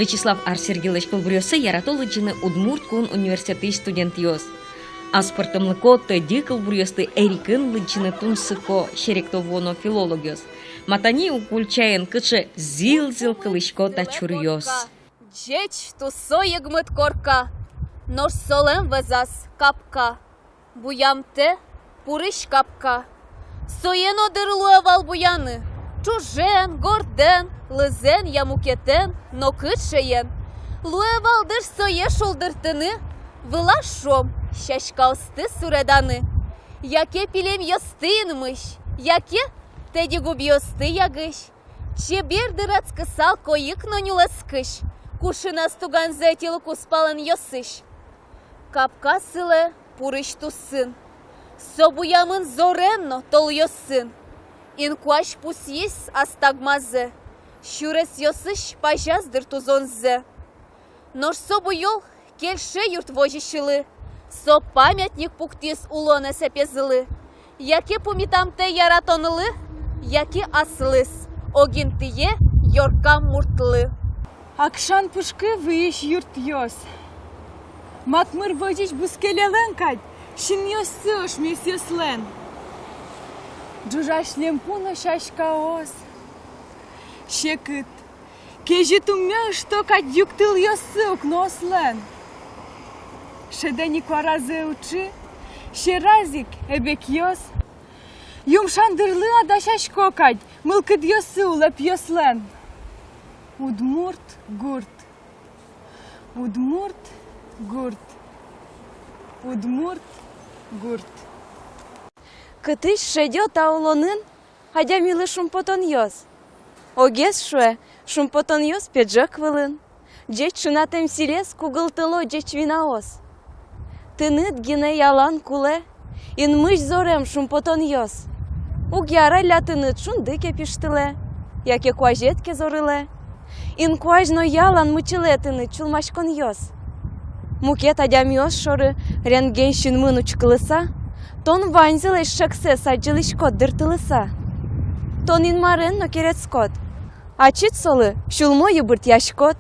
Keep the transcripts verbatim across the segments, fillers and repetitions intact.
Вячеслав Ар-Сергилэсь кылбуръёссэ ярато лыдӟыны Удмурт кун университетысь студентъёс. Аспӧртэмлыко тӧдьы кылбуръёсты эрикын лыдӟыны тунсыко, серекто вуоно филологъёс. Матани ук ульчаын кыӵе зыл-зыл кылӥсько та чуръёс. Ӟеч тусо йыгмыт корка, нош солэн вӧзаз капка. Буямтэ пурысь капка. Сое но дыр луэ вал буяны: ӵужен, гордэн, лызэн я мукетэн, нокыӵеен. Луэ вал дыр сое шулдыртыны, вылаз, шуом, сяськаосты суреданы, яке пилемъёсты инмысь, яке тӧдьы губиосты ягысь. Чебер дыраз кысал койык но нюлэскысь, кушыназ туганзэ ӧтьылы кузпалэнъёсысь. Капка сылэ пурысь тусын, со буямын зорен но толъёсын. Инкуазь пусйиз ас тагмазэ, сюресъёсысь пазяз дыр тузонзэ. Нош со буёл кельше юрт возисьлы, со памятник пуктӥз улонэз эпезлы. Яке пумитамтэ яратонлы, яке аслыз огинтые ёркам муртлы. Акшан пушкы выйись юртъёс, макмыр возись бускелелэн кадь синъёссы ошмесъёслэн. Ӝужась лемпу но сяськаос, секыт, кезьыт умме ышто кадь юг тылъёссы укноослэн. Шӧдэ ни куаразэ уӵы, сьӧраз ик эбекъёс. Юмшан дырлы-а дасясько кадь мылкыдъёссы улэпъёслэн? Удмурт гурт. Удмурт гурт. Удмурт гурт. Кытысь шедё та улонын адямилы шумпотонъёс? Огез шуэ, шумпотонъёс пеӟӧк вылын. Ӟеч шынатэм сӥлез кугылтыло ӟеч винаос. Тыныд гинэ ялан кулэ инмысь зорем шумпотонъёс. Уг яра ля тыныд шунды ке пиштылэ, яке куазед ке зорылэ. Инкуазь но ялан мычылэ тыныд сюлмаськонъёс. Мукет адямиос шоры рентген синмын учкылыса, тон ваньзылэсь шексэс адӟылӥськод дыртылыса. Тон Инмарен но керетскод, ачид солы сюлмо йыбыртъяськод.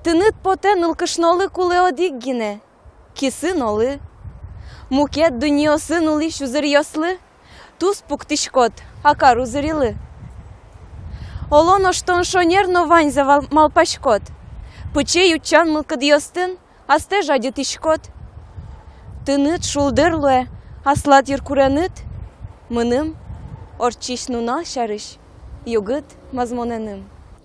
Тыныд потэ, нылкышнолы кулэ одӥг гинэ кисы но лы. Мукет дуннеосын улӥсь узыръёслы туспук тӥськод, а кар узырилы. Оло нош тон шонер но ваньзэ вал-, малпаськод. Пыӵей утчан мылкыдъёстын астэ жадьытӥськод. Тыныд шулдыр луэ аслад йыркуреныд, мыным ортчись нунал сярысь югыт мазмонэным.